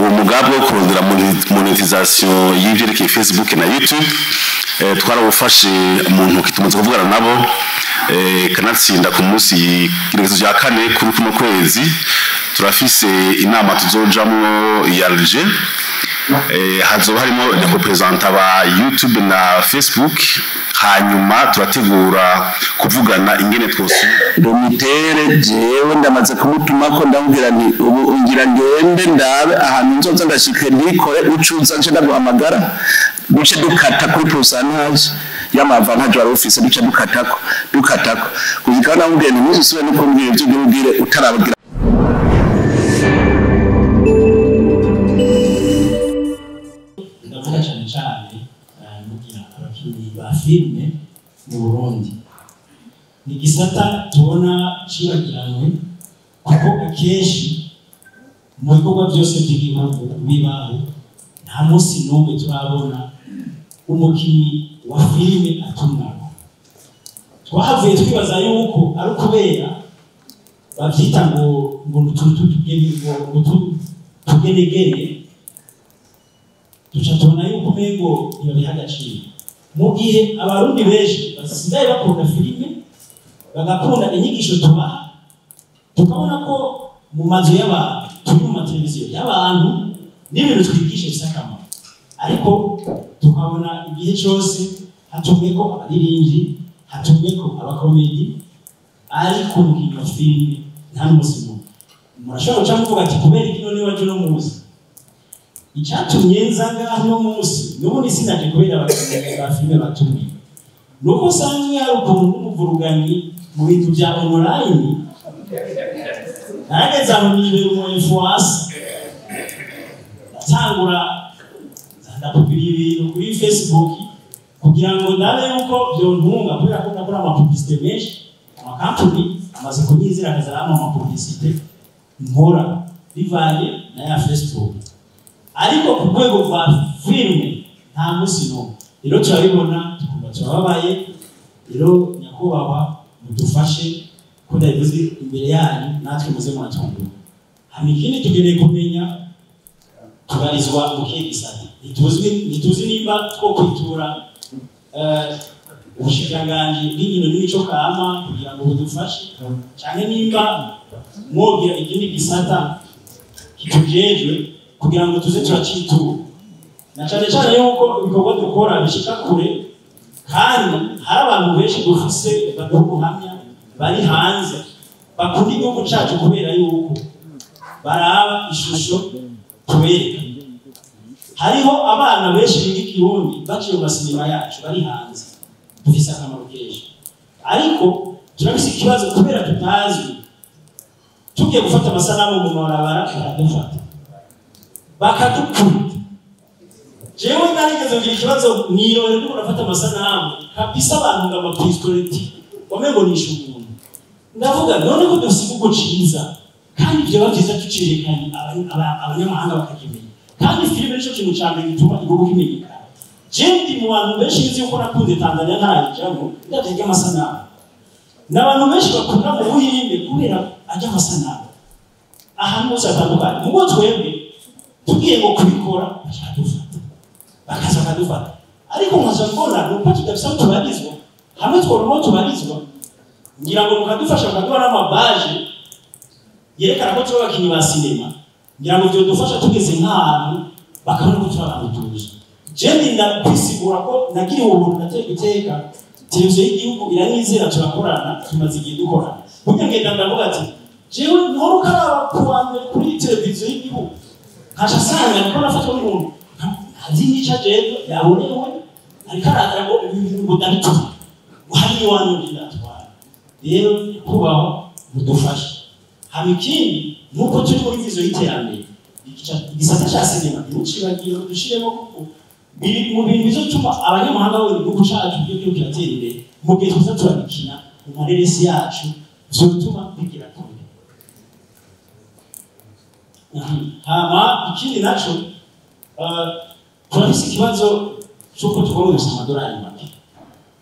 Uwo mugambi wo kurondera monétisation y'ivyerekeye Facebook na YouTube twarawufashe mu ntoki, tumaze kuvugana nabo, kanatsinda ku munsi igenekerezo rya 4 kuri kuno kwezi turafise inama tuzojamwo ya Alger. Hazoba harimo les représentants ba YouTube na Facebook, hanyuma turategura kuvugana ingene twose. Domitere jewe ndamaze kumutumako, ndamubwira nti ubu ngira ngende ndabe ahantu nzoza ndashike ndikore, ucuza nce ndaguhamagara, duce dukata kuri pourcentage y'ama avantage wari ufise, duce dukatako dukatako kuzikaba. Namubwiye nti ntuzusubire no kumbwira ivyo ugira ubwire utarabwira. Ndavuga cyane cyane mugira abakinnyi ba filime mu Burundi, ni igisata tubona cibagiranywe, kuko akenshi mu bikorwa byose by'igihugu bibaho nta munsi n'umwe turabona umukinnyi wa filime atumwako. Twahavuye twibaza yuko ari ukubera bavyita ngo ngo tugenegene, duca tubona yuko umengo ntibabiha agaciro, mu gihe Abarundi benshi basigaye bakunda filime, bagakunda inyigisho tubaha, tukabona ko mu mazu y'abantu turi, mu mateleviziyo y'abantu, n'ibintu twigisha bifite akamaro, ariko tukabona igihe cyose hatumwe ko abaririmbyi, hatumwe ko abakomedi, ariko umukinnyi wa filime nta n'umunsi n'umwe. Murashobora guca muvuga ati kubera iki none waje uno munsi? Icyatumye nza ngaho uno munsi, n'ubundi sinaje kubera abakinnyi ba filime batumye, ni uko usanzwe hari ukuntu n'umuvuruganyi mu bintu bya online, narageze aho nibera umu influencer, ndatangura ndakubwira ibintu kuri Facebook kugira ngo ndabe yuko byontunga, kubera ko ndakora ama publicité menshi, amakampani amaze kunyizera akaza arampa ama publicité nkora bivanye na ya Facebook, ariko ku rwego rwa filime nta munsi n'umwe. Rero turabibona tukumva turababaye. Rero nyakubahwa, mudufashe ko ndabivuze imbere yanyu, natwe muze muratwumva. Hama ikindi tukeneye kumenya tubarizwa mu kihe gisata. Ntituzi nimba two kwitura ubushikiranganji bw'inkino n'imico kama kugira ngo budufashe, canke nimba mwogira ikindi gisata kitujejwe kugira ngo tuze turacitura, na cane cane yuko ibikorwa dukora bishika kure, kandi hari abantu benshi dufise baduha ubuhamya bari hanze bakunda igihugu cacu kubera yuko baraba ishusho tubereka. Hariho abana benshi biga Ikirundi baciye mu masinema yacu bari hanze. Dufise akamaro kenshi, ariko turafise ikibazo kubera tutazwi. Tugiye gufata amasanamu mu mabarabara baradufata bakadukubita. Jewe narigeze kugira ikibazo mwirore ndiko nafata amasanamu kabisa, abantu ngo amapistoleti, wamengo nishe umuntu. Ndavuga none ko dufise igihugu ciza, kandi vyoba vyiza tucerekanye abanyamahanga bakakimenya, kandi filime nico kintu ca mbere gituma igihugu kimenyekana. Je ndi mu bantu benshi nzi yuko nakunze Tanzania ntarayijamwo ndavye amasanamu, n'abantu benshi bakunda mu Buhinde kubera ajya amasanamu ahantu hose hatandukanye. Mugo twebwe tugiye ngo kubikora bakadufata, bakaza bakadufata, ariko nkaza mbona ni uko tudafise aho tubarizwa. Hamwe tworonka aho tubarizwa, ngira ngo mukadufasha mukaduha n'amabaje yerekana ko turi abakinnyi ba sinema, ngira ngo vyodufasha tugeze nk'ahantu bakabona ko turi abantu tuzi. Je ndinda kwisigura ko nagiriwe ubuntu, naterwa iteka, televiziyo y'igihugu iranyizera, turakorana, tumaze igihe dukorana. Burya ngenda ndavuga ati jewe nkora ukaraba kuwa mbere kuri televiziyo y'igihugu, nkaca asanga niko nafatwa n'umuntu ntazi n'ico ajejwe yabonewe, ariko araza ngo ibi bintu ngo ndabituma ngo hari iwanyu ndatwara. Rero kubaho mudufashe. Hama ikindi, nuko turi muri vision y'iterambere, igisata ca sinema ntimucibagire, dushiremo, kuko biri mu bintu bizotuma abanyamahanga babona igihugu cacu kiriko kiratera imbere. Mu gihe tuza turabikina mu mareresi yacu, vyotuma bigera kure. Hama ikindi naco, turafise ikibazo c'uko tugomba dufise amadolari make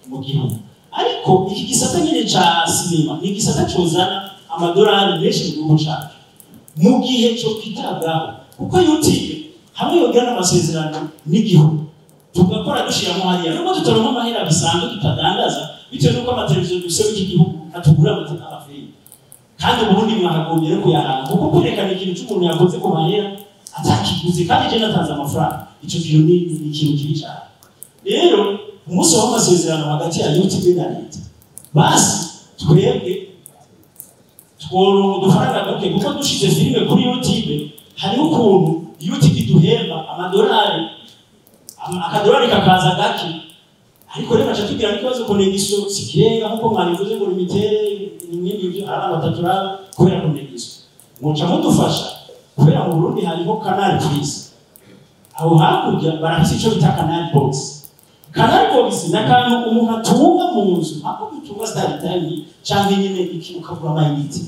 mu gihugu, ariko iki gisata nyene ca sinema ni igisata cozana amadolari menshi mu gihugu cacu mu gihe co kwitabwaho. Kuko YouTube hamwe yogira n'amasezerano n'igihugu, tugakora dushiramo hariya, nubwo tutaronka amahera bisanzwe, tutadandaza, bitewe n'uko amateleviziyo dufise w'iki gihugu atugura amafilime. Kandi uburundi mwakagombye no kuyahanga, kuko kwerekana ikintu c'umuntu yakoze ku mahera atakiguze, kandi je natanze amafaranga, ico kintu ni ikintu kibi cane. Rero umunsi w'amasezerano hagati ya YouTube na leta, basi twebwe tworonka udufaranga duke, kuko dushize filime kuri YouTube hariho ukuntu YouTube iduhemba amadolari, akadolari kakaza gake. Ariko rero baca tugira n'ikibazo, connexion si kirenga, nkuko mwabivuze ngo limitere n'ibindi byo abantu batatu raba kubera connexion. Muca mudufasha, kubera mu Burundi hariho Canal Plus, aho hakurya barafise ico bita Canal Box. Canal Box ni akantu umuntu atunga mu nzu, ako gutunga StarTimes canke nyine iki, ukagura amayinite.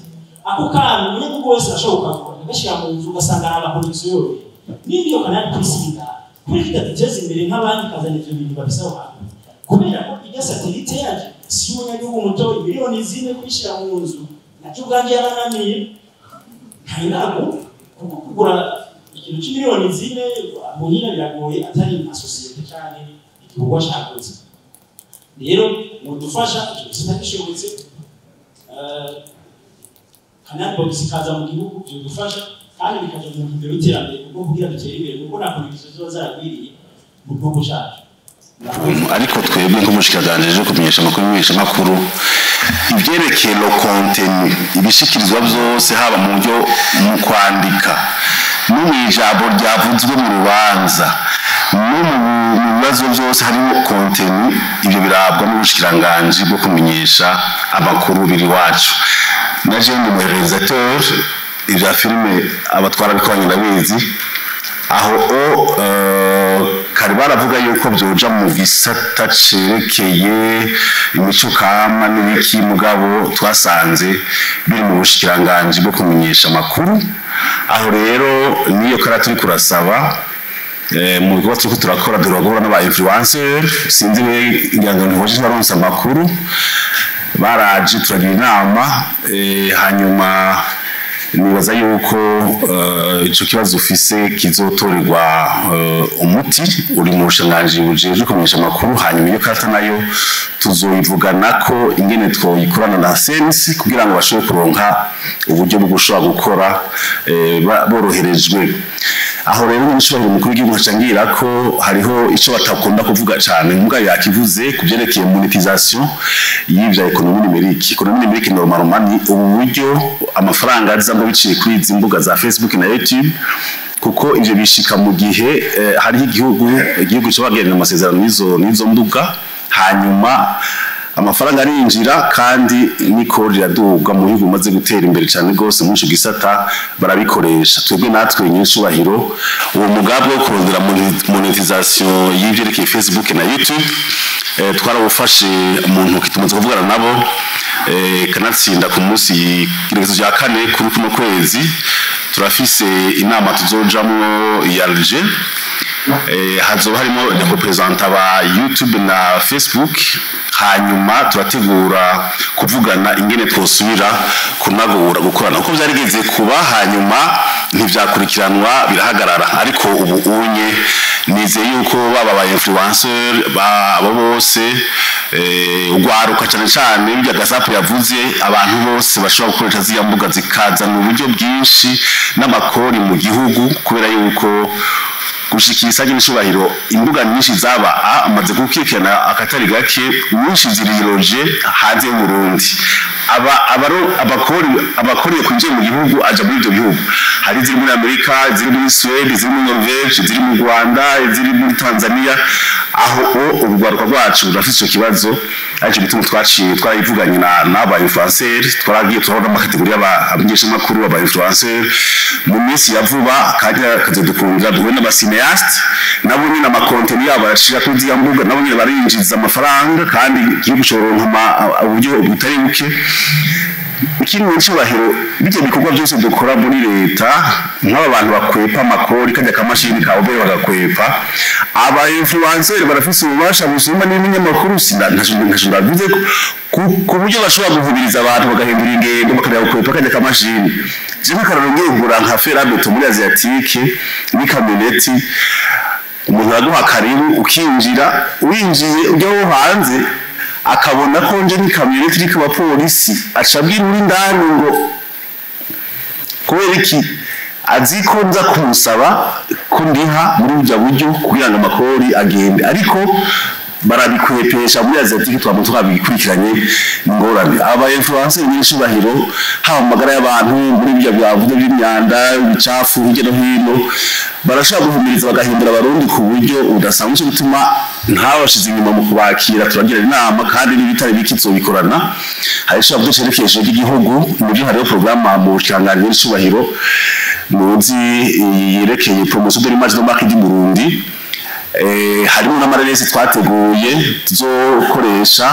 Ako kantu umunyagihugu wese arashobora kukagura, agashyira mu nzu, ugasanga araba connexion yoroheye. Niba iyo Canal Plus iri ngaha, kubera ko idaduteza imbere nk'abandi, ikazana ivyo bintu bafise aho hantu, kubera ko irya satellite yaje si umunyagihugu muto, 4 miliyoni kuyishyira mu nzu nacyo ubwanjye yarananiye, ntabwo, kuko kugura ikintu c'4 miliyoni muhira biragoye, atari nka sosiyete canke igikorwa cagutse. Rero mudufasha ico gisata gishobotse, Canal Box ikaza mu gihugu, vyodufasha kandi bikaja mu ntumbero y'iterambere, kuko kugira dutere imbere, kuko nta connexion ziba zaragwiriye mu gihugu cacu. Ariko twebwe nk'umushikiranganji wo kumenyesha amakuru n'ibishikirizamakuru, ivyerekeye le contenu, ibishikirizwa byose, haba mu buryo mu kwandika no mu ijambo ryavuzwe mu rubanza no mu bibazo byose harimo contenu, ibyo birabwa n'ubushikiranganji bwo kumenyesha amakuru biri iwacu. Na jewe ndi umuréalisateur, ibya filime abatwara bikoranye ndabizi. Aho o kare baravuga yuko byoja mu gisata cerekeye imico kama n'ibiki, mugabo twasanze biri mu bushikiranganji bwo kumenyesha amakuru. Aho rero niyo kara turi kurasaba mu bikorwa turiko turakora, dore guhura n'aba influencer, sinzi we ngira ngo ntihoje baronse amakuru, baraje turagira inama, hanyuma nibaza yuko ico kibazo ufise kizotorerwa umuti uri mu bushikiranganji bujejwe kumenyesha amakuru. Hanyuma iyo karata nayo tuzoyivuganako ingene twoyikorana na CNC kugira ngo bashobore kuronka uburyo bwo gushobora gukora boroherejwe. Aho rero n'umushobora umukuru w'igihugu nkaca ngira ko hariho ico batakunda kuvuga cane, mbwa yakivuze ku vyerekeye monétisation y'ivya économie numérique. Économie numérique normalement ni ubu buryo amafaranga aza ngo biciye kuri izi mbuga za Facebook na YouTube, kuko ivyo bishika mu gihe hariho igihugu cyo bagirana amasezerano n'izo mbuga, hanyuma amafaranga arinjira kandi n'ikori riraduga. Mu bihugu bimaze gutera imbere cyane rwose muri ico gisata barabikoresha. Twebwe natwe nyir'icubahiro, uwo mugambi wo kurondera monétisation y'ivyerekeye Facebook na YouTube twarawufashe mu ntoki, tumaze kuvugana nabo, kanatsinda ku munsi igerekezo rya 4 kuri kuno kwezi turafise inama tuzojamwo ya Alger, hazoba harimo les représentants ba YouTube na Facebook. Hanyuma turategura kuvugana ingene twosubira kunagura gukorana, kuko vyarigeze kuba, hanyuma ntivyakurikiranwa, birahagarara. Ariko ubu unye nizeye yuko baba ba influencer abo bose, ugwaruka cyane cyane ibyo Gasapo yavuze, abantu bose bashobora gukoresha ziriya mbuga zikazana uburyo bwinshi n'amakori mu gihugu, kubera yuko gushikira isage n'icubahiro imbuga nyinshi zaba amaze gukurikirana akatari gake, nyinshi ziriroje hanze y'u Burundi, aba abaro abakori kwinjiye mu gihugu aja muri ibyo bihugu. Hari ziri muri Amerika, ziri muri Suède, ziri muri Norvège, ziri mu Rwanda, ziri muri Tanzania. Aho o urugwaruka rwacu rurafise ico kibazo, ariko gituma twaciye twarayivuganye na n'aba influencer, twaragiye turabona amacatégories y'abamenyeshamakuru, aba influencer. Mu minsi ya vuba kajya kazodukundira duhure n'abacinéastes, nabo nyine amacontenu yabo barashira kuri ziriya mbuga, nabo nyine barinjiza amafaranga kandi igihugu coronka uburyo butari buke. Ikindi cyubahiro, bijya bikorwa byose dukora muri leta, nk'aba bantu bakwepa amakori, kajya kamashini ka obere bagakwepa, aba influencer barafise ububasha busumba n'ibinyamakuru, sinda ndavuze ko ku buryo bashobora guhumiriza abantu bagahindura ingendo, bakareba gukwepa kajya kamashini. Je nk'akarorero, ngiye kugura nka fer à béton muri Asiatique n'ikamyoneti, umuntu araguha karibu ukinjira. Winjiye ujya wo hanze akabona ko nje n'ikamyoneti iriko abapolisi, aca abwira uri indani ngo kubera iki azi ko nza kumusaba ko ndiha muri burya buryo kugira ngo amakori agende, ariko barabikwepesha. Muri Asiatique twaba twabikurikiranye ingorane. Aba influencer nyir'icubahiro, haba mu magara y'abantu, muri ibyo byavuze by'imyanda, ibicafu hirya no hino, barashobora guhumiriza bagahindura Abarundi ku buryo budasanzwe. Cyo gutuma ntabashize inyuma mu kubakira, turagira inama kandi n'ibitari biki tuzobikorana. Hari icyo bavuze cerekeye ry'igihugu, nibyo, hariho porogaramu mu bushikiranganji bw'icubahiro muzi yerekeye promotion de l'image de marque du Burundi. Harimo n'amareresi twateguye tuzokoresha.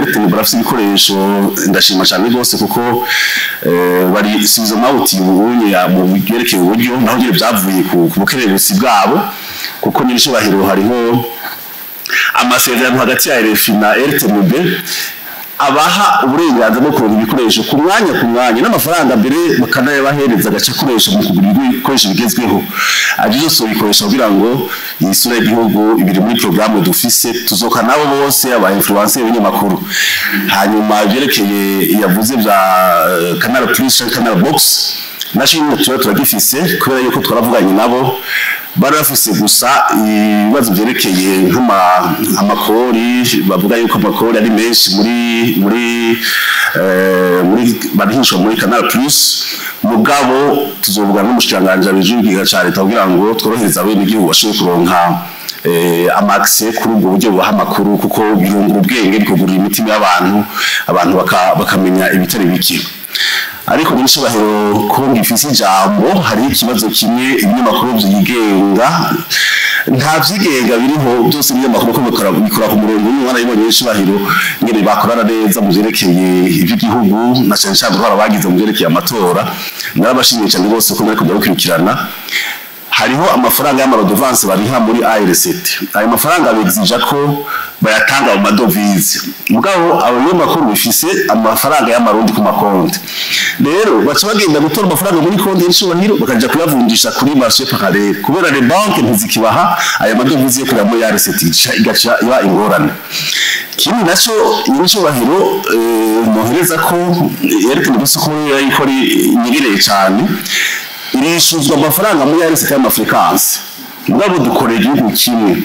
RTNB barafise ibikoresho, ndashima cyane rwose kuko bari subiza mawuti ubunye mu byerekeye uburyo, naho nyine byavuye ku bukerebutsi bwabo, kuko nyir'icubahiro hariho amasezerano hagati ya RFI na RTNB abaha uburenganzira bwo kuronka ibikoresho ku mwanya ku mwanya n'amafaranga mbere bakanayabahereza agace akoresha mu kugura ibikoresho bigezweho. Ibyo byose babikoresha kugira ngo iyi sura y'igihugu ibiri muri porogaramu dufise, tuzoka nabo bose, aba influencer, ibinyamakuru. Hanyuma ibyerekeye yavuze bya Canal Plus canke Canal Box, naco nyine tuba turagifise, kubera yuko twaravuganye nabo, bari bafise gusa ibibazo byerekeye amakori, bavuga yuko amakori ari menshi muri barihishwa muri Canal Plus. Mugabo tuzovugana n'umushikiranganji abijejwe ikigega ca leta kugira ngo tworohereze abenegihugu bashobore kuronka ama accès kuri ubwo buryo bubaha amakuru, kuko birungura ubwenge, bikugurura imitima y'abantu, abantu bakamenya ibitari bike. Ariko muri cubahiro, ko ngifise ijambo, hariho ikibazo kimwe. Ibinyamakuru vyigenga, nta vyigenga biriho, byose ibinyamakuru ko bikora ku murongo umwe. Warabibonye cubahiro ngene bakorana neza mu vyerekeye ivy'igihugu, na cane cane uruhara bagize mu vyerekeye amatora. Narabashimiye cane rwose ko muriko murabikurikirana. Hariho amafaranga y'ama redevances bariha muri ARCT. Ayo mafaranga begizija ko bayatanga mu madovize, mugabo abanyamakuru bifise amafaranga y'amarundi ku makonti, rero baca bagenda gutora amafaranga muri konti y'icubahiro bakaja kuyavunjisha kuri marché parallèle, kubera les banques ntizikibaha ayo madovize yo kurira muri ARCT, igaca iba ingorane. Ikindi naco nyir'icubahiro nohereza ko yerekana gusa ko yariko inyegereye cane, irishuzwa amafaranga muri ARCT y'ama fréquences, mugabo dukorera igihugu kimwe.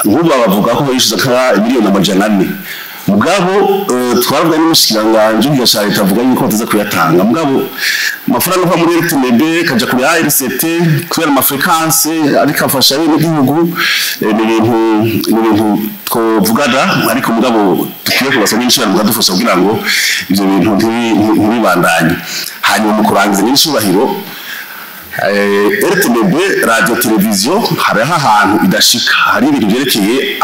Nk'ubu bavuga ko bayishyuza nka miliyoni 400, mugabo twaravuga n'umushikiranganji w'ikigega ca leta, avuga yuko bataza kuyatanga, mugabo amafaranga ava muri RTNB kaja kuri ARCT kubera ama fréquences, ariko afasha abenegihugu. Ni ibintu twovugana, ariko mugabo dukwiye kubasa n'inshuro mukadufasha kugira ngo ivyo bintu ntibibandanye. Hanyuma mu kurangiza, nyir'icubahiro, RTNB radio televiziyo hariho ahantu idashika, hari ibintu byerekeye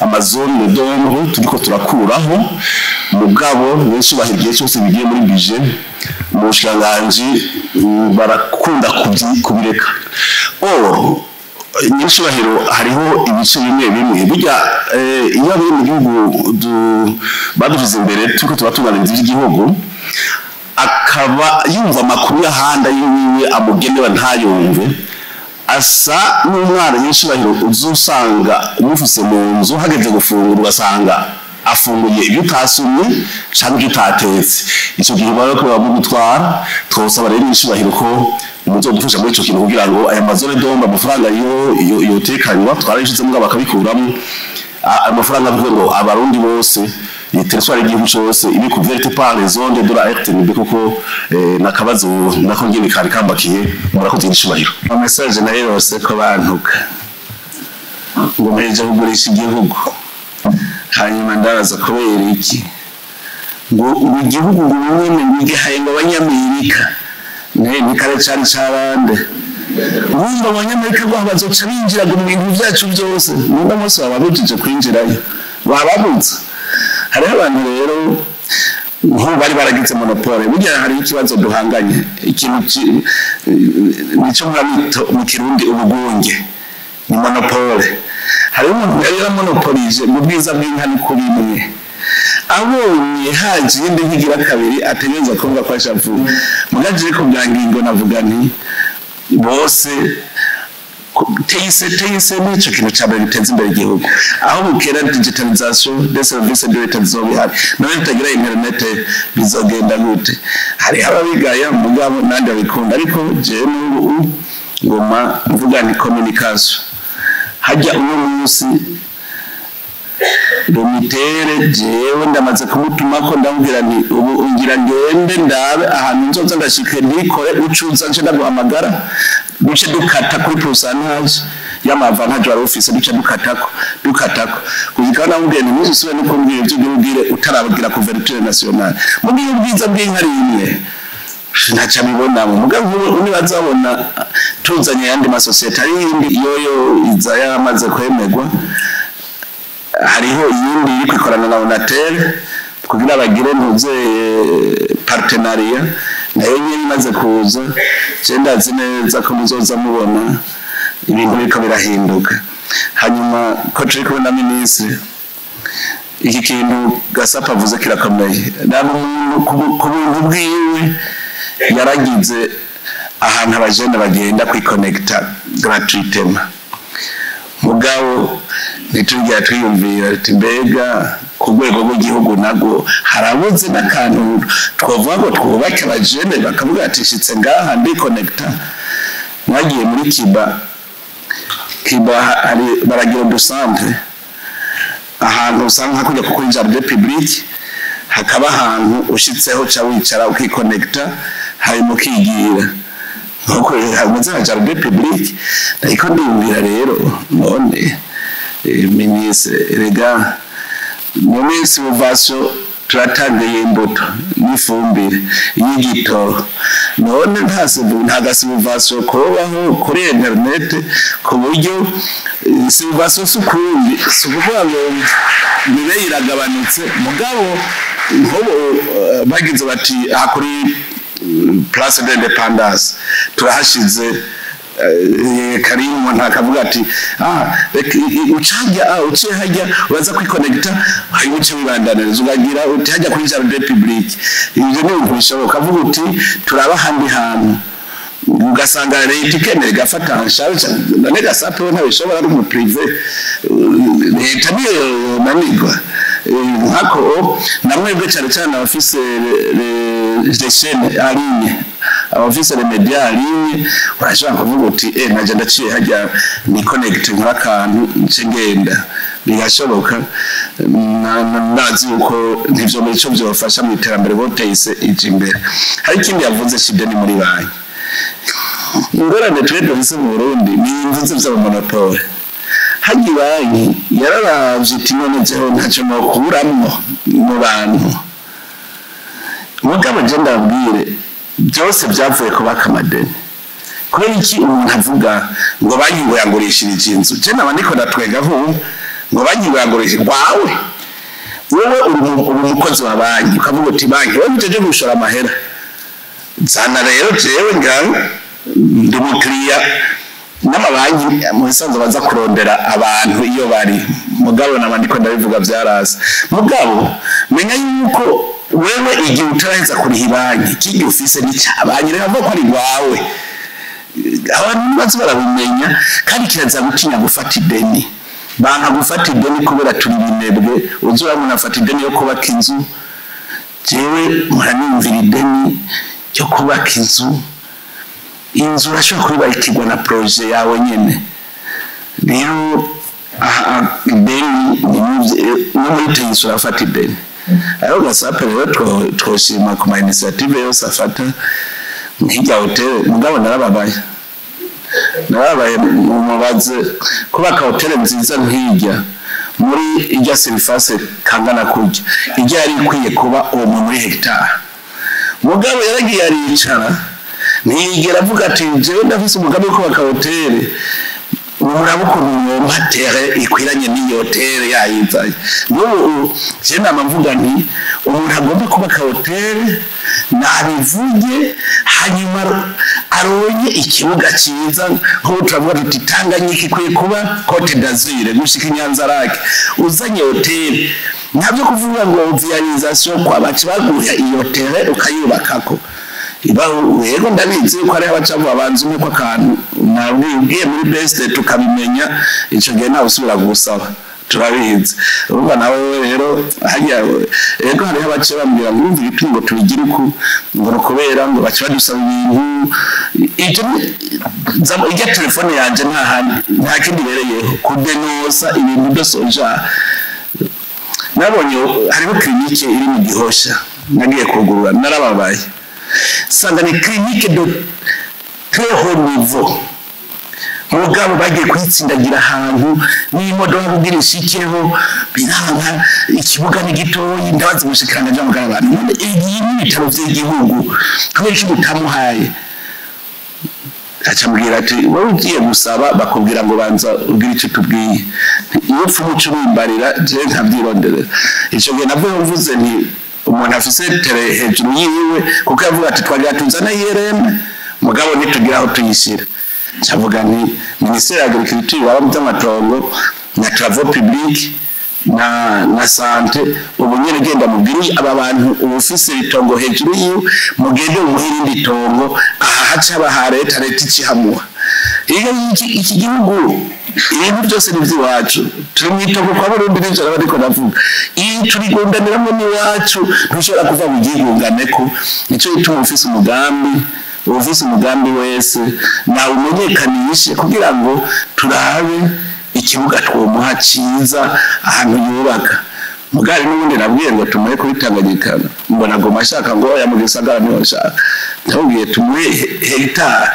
ama zones d'ombre turiko turakuraho, mugabo benshi baha igihe cyose bigiye muri budget mu bushikiranganji, barakunda kubireka. Or nyir'icubahiro, hariho ibice bimwe bimwe burya iyo abari mu gihugu badushyize imbere turiko turatunganiriza iby'igihugu, akaba yumva amakuru y'ahandi ayiwiwe amugenewe ntayumve, asa n'umwana nyir'icubahiro uzusanga umufise mu nzu, hageze gufungura ugasanga afunguye ibyo utasumye cyangwa ibyo utatetse. Icyo gihe baba ko bamugutwara. Twosaba rero nyir'icubahiro ko muzodufasha muri ico kintu kugira ngo aya ma zones d'ombre, amafaranga yo yotekanywa twarayishize mugabo bakabikuramo amafaranga, avuga ngo Abarundi bose, territoire y'igihugu cose ibi couverte par les ondes de la RTNB, kuko nakabazo nako ngene kari kambakiye. Murakoze nyir'icubahiro. Message nayirose ko bantuka ngo mpejeje kugurisha igihugu. Hanyuma ndabaza kubera iki, ngo igihugu ngo nyene ngo igihaye ngo Abanyamerika. Ni kare cari cabande urumva Abanyamerika ngo bazoca binjira ngo mu bintu vyacu byose. Nubwo munsi bababujije kwinjirayo, bababuza. Hariho abantu rero nk'ubu bari baragize monopole. Burya hariho ikibazo duhanganye, ikintu nico mwabita mu Kirundi ubugunge, ni monopole. Hariho umuntu yari yaramonopolije mu bwiza bw'inka ni kuri imwe. Abonye haje iyindi nkigira kabiri ategereza kuvuga ko ashavuye. Mugaje ko bya ngingo navuga nti bose teyise nico kintu ca mbere giteza imbere igihugu. Aho bukera digitalisation des services de l'État zobihari, none tutagira internet bizogenda gute? Hariho ababigaya mugabo nandi babikunda, ariko jewe n'ubu ngoma mvuga ni communication. Hajya uno munsi Lumitel jewe ndamaze kumutumako ndamubwira nti ubu ngira ngende ndabe ahantu nzoza ndashike ntikore ucuza nce ndaguhamagara, duce dukata kuri pourcentage y'amavantage wari ufise, duce dukatako kuzikana. Namubwiye nti ntuzusubire no kumbwira ivyo ugira ubwire utarabwira couverture nationale. Mubwiye ubwiza bw'inka ari imwe ntaca abibonamo. Mugabo ubu nibazabona tuzanye ayandi masosiyete, hari iyindi yoyo iza yaramaze kwemerwa, hariho iyindi iri kwikorana na Onatel kugira bagire ntuze partenariat, nayo nyene imaze kuza je ndazi neza ko muzoza mubona ibintu biriko birahinduka. Hanyuma ko turi kumwe na minisitiri, iki kintu Gasapa avuze kirakomeye. Naba umuntu ku buntu bwiwe yaragize ahantu abajene bagenda kwikonekita gratuitement, mugabo ntitujya twiyumvira ati mbega ku rwego rw'igihugu nabwo harabuze n'akantu twavuga ngo twubake abajene bakavuga ati shitse ngaha ndikonekita. Mwagiye muri Kiba, Kiba hari baragira udusantere ahantu usanga nka kujya kuri jardin public, hakaba ahantu ushitseho ca wicara ukikonekita hanyuma ukigira nkuko hameze nka jardin public. Ariko ndiyumvira rero none minisitiri, erega mu minsi subvention turatanga imbuto n'ifumbire y'igitoro, none nta gasubvention kobaho kuri internet ku buryo subvention si ukundi, si ukuvuga ngo mibe iragabanutse, mugabo nk'ubu bagize bati aha kuri Place de l'Indépendance turahashize karimu, umuntu akavuga ati reka ucajya uciye hajya uraza kwikonekita, hanyuma uce wibandaniriza ukagira uti hajya kuri jardin public. Ibyo ni ibintu bishoboka, ukavuga uti turaba ahandi hantu, ugasanga leta ikemera igafata nshaje. None Gasape we ntabishobora, ari umu privé, leta niyo yonanirwa. Nkako namwebwe cyane cyane abafise les chaînes en ligne, abafise les médias en ligne, urashobora kuvuga uti naje ndaciye hajya ni connect nkora akantu nce ngenda, bigashoboka. Ndazi yuko ntivyo muri ico vyofasha mu iterambere boteyise ije imbere. Hari ikindi yavuze shide ni muri banki. Ingorane twe dufise mu Burundi ni imvuze vy'amamonopole. Hajya banki yararavye iti none jeho ntacyo nokuramwo mu bantu. Mugabo je ndabwire byose byavuye kubaka amadeni. Kubera iki umuntu avuga ngo banki ngo yangurishirije inzu? Je naba ndiko ndatwenga nk'ubu ngo banki ngo yangurishije wawe, wowe uri umukozi wa banki ukavuga uti banki wowe uteje gushora amahera, zana rero jewe ngawe ndi umukiriya. N'amabanki mu bisanzwe baza kurondera abantu iyo bari, mugabo naba ndiko ndabivuga byarasa. Mugabo menya yuko wewe igihe utaraheza kuriha banki ikigihe ufise n'icya banki, reka mvuga ko ari rwawe. Abantu baza barabimenya kandi kiraza gutinya gufata ideni, banka gufata ideni kubera turi binebwe. Uzi urabona afata ideni yo kubaka inzu, jewe muraniyumvira ideni ryo kubaka inzu. Inzu urashobora kubibakirwa na projet yawe nyene. Rero aha ideni no muri tenisi urafata ideni. Ariko Gasape rero twoshima ku ma initiative yose afata nk'irya hoteli, mugabo narababaye mubaze kubaka hoteli nziza nk'irya muri irya surface kangana kurya, irya yari ikwiye kuba uwo muri hegitari. Mugabo yaragiye aricara ntiyigera avuga ati jewe ndafise umugambi wo kubaka hoteli, muraba ukuntu mwompa terre ikwiranye n'iyo hoteli yayizanye. N'ubu je nama mvuga nti umuntu agomba kubaka hoteli nabivuge, hanyuma aronye ikibuga cyiza. Nk'ubu turavuga tuti Tanganyika ikwiye kuba Côte d'Azur gushika i Nyanza-Lac, uzanye hoteli. Ntabyo kuvuga ngo vialisation kwa baci baguha iyo terrain ukayubakako. Yego ndabizi ko ari abacavu abanza umwe kwa kantu nabwiye muri best tukabimenya ico gihe nta usubira gusaba turabizi. Urumva nawe rero hajya yego hari abace bambwira ngo urumva ibitungo tubigira uku ngo kubera ngo bace badusaba ibintu ibyo ijya telefone yanje nta handi nta kindi bereyeho kudenosa ibintu byose. Nabonye hariho clinique iri mu Gihosha nagiye kugurura narababaye sanga ni clinique de très haut niveau mugabo bagiye kwitsindagira ahantu n'imodoka kugira ishikeho biranga ikibuga ni gitoyi ndabaza umushikiranga by'amagara abantu ibitaro by'igihugu kubera iki mutamuhaye. Acambwira ati wowe ugiye gusaba bakubwira ngo banza ubwire icyo tubwiye iyo upfa umuco ubimbarira je nkabyironderera. Ico gihe nabwo mvuze nti umuntu afise tere hejuru yiwe kuko yavuga ati twagira tuzane IRM mugabo nitugira aho tuyishira. Ndavuga nti ministère ya agriculture by'amatongo na travaux publics na santé ubu nyene genda mubwire aba bantu ubufise itongo hejuru yiwe mugende umuhe irindi tongo aha haca baha leta leta ikihamuha. Iyo iki gihugu ibintu byose ni by'iwacu turi mu itongo kwa Burundi n'inzara bariko navuga iyi turigundaniramo n'iwacu ntushobora kuva mu gigunganeko. Nico gituma ufise umugambi ufise umugambi wese nawe umenyekanishe kugira ngo turabe ikibuga twomuha ciza ahantu yubaka. Mugari n'ubundi nabwiye ngo tumuhe kuri Tanganyika mbona ngo mashaka ngo ya mu gisagara niho nshaka ndabwiye tumuhe hectare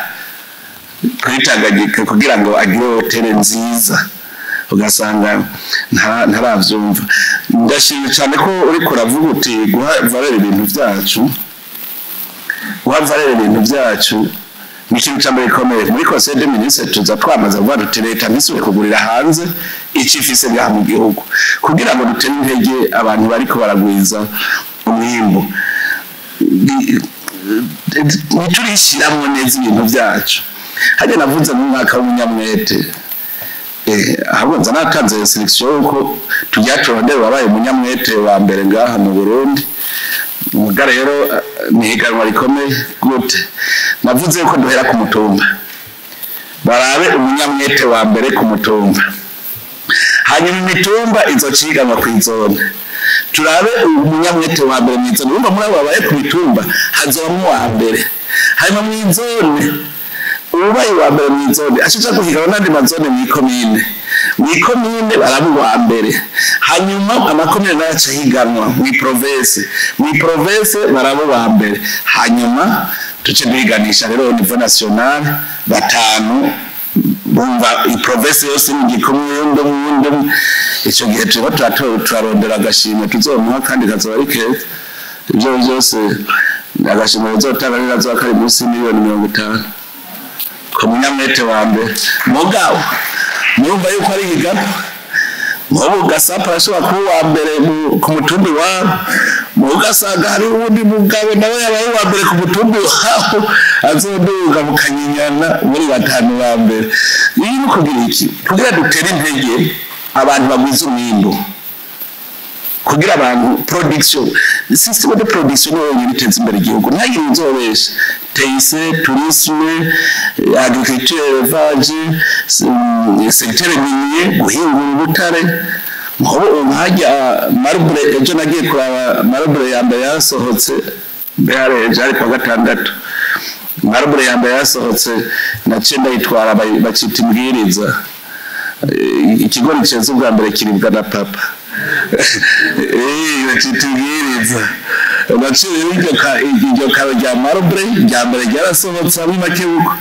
kuri Tanganyika kugira ngo agire hotel nziza ugasanga ntaravyumva. Ndashimye cyane ko uriko uravuga uti guha valeur ibintu byacu guha valeur ibintu byacu ni ikintu cya mbere gikomeye. Muri conseil des ministres tuza twamaze kuvuga tuti leta ntisubire kugurira hanze icyo ifise ngaha mu gihugu kugira ngo dutere intege abantu bariko baragwiza umwimbu ntiturishiramwo neza ibintu byacu. Hajya navuze mu mwaka w'umunyamwete ahubwo nza natanze selection yuko tujya turondera wabaye umunyamwete wa mbere ngaha mu Burundi. Muga rero ni higanwa rikomeye gute navuze ko duhera ku mutumba barabe umunyamwete wa mbere ku mutumba hanyuma imitumba izociganwa ku izone turabe umunyamwete wa mbere mu izone. Urumva muri abo babaye ku mitumba hazobamwo uwa mbere hanyuma mu izone ubaye uwa mbere mu izone ashobora guhiganwa n'andi mazone mu ikomine mu ikomine baraba uwa mbere hanyuma amakomine nayo aca ahiganwa mu province baraba uwa mbere hanyuma tuce duhiganisha rero niveau national batanu bumva iprovince yose mu gikomwe yondo ico gihe turiko turarondera agashimwe tuzomuha kandi kazoba ari keza. Ibyo byose agashimwe bizotanga kazoba kari munsi miliyoni 50 ku munyamwete wa mbere. Mugabo murumva yuko ari higanwa mubu gasapa ashobora kuba uwa mbere ku mutumbi wabo mugasanga hari uwundi mugabo nawe yabaye uwa mbere ku mutumbi wabo azoduga mukanyinyana muri batanu ba mbere. Ibi ni kugira iki kugira dutere intege abantu bagwiza umwimbu kugira abantu production system de production niyo yonyine iteza imbere igihugu ntagire inzobesha teyise tourisme agriculture élevage secteur minier guhingura ubutare. Nk'ubu nkajya marble ejo nagiye kuraba marble ya mbere yasohotse mbere ejo ari kuwa gatandatu marble ya mbere yasohotse naciye ndayitwara bacita imbwiriza ikigori ceza ubwa mbere kiribwa na papa bacita imbwiriza naciye iryo karo rya marble rya mbere ryarasohotse hamwe makebuko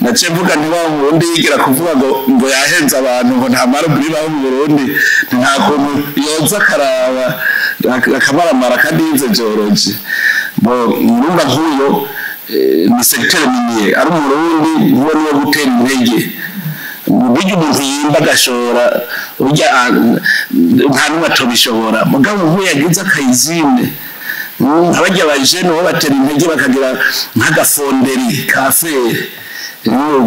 naciye mvuga nti wa Burundi yigira kuvuga ngo yahenze abantu ngo nta marble ibaho mu Burundi nta kuntu yoza akaraba akamaramara kandi yize geology. Bo murumva nk'uyo ni secteur minier ari umurundi niwe niwe gutera intege burya umuntu yimba agashora burya nta n'umwe atobishobora mugabo nk'uyu yagize akayizine abajya abajene bo batera intege bakagira nk'agafonderi ka feri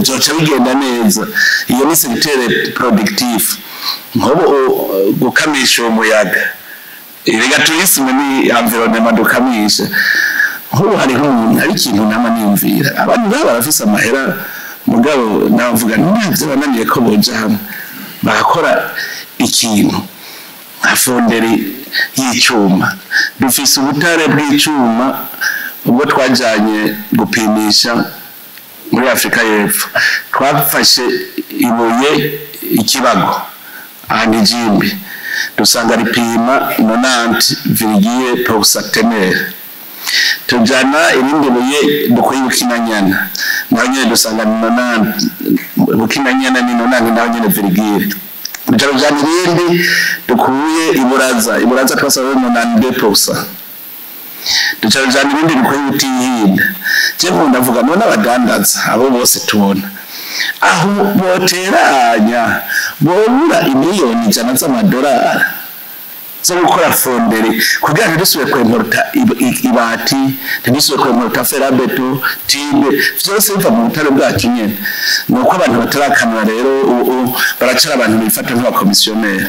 byoca bigenda neza. Iyo ni secteur productif. Nk'ubu gukamisha umuyaga Erega tourisme ni environnement dukamisha. Nk'ubu hariho umuntu, hari ikintu nama niyumvira, abantu baba barafise amahera, mugabo navuga ntavyo bananiye ko boja hamwe bagakora ikintu nka fonderie y'icuma. Dufise ubutare bw'icuma, ubwo twajanye gupimisha muri Afurika y'Epfo, twafashe ibuye ikibago ahantu ijimbi, dusanga ripima 90,% teneur. Tujana irindi buye dukuye Bukinanyana, naho nyene dusanga 90, Bukinanyana ni 90 naho nyene virgule. Tujana irindi dukuye Iburaza, Iburaza twasanga 92%. Tujana irindi dukuye Butihinda. Je nkunda ndavuga, none abadandaza abo bose tubona aho boteranya bobura imiliyoni 100 z'amadolari zo gukora fonderie kugira ntidusubire kwemporuta ibati, ntidusubire kwemporuta fer à béton, tube, vyose biva mu butare bwacu nyene. Ni uko abantu batarakanura rero, ubu baracara abantu bifata nk'abakomisiyoneri.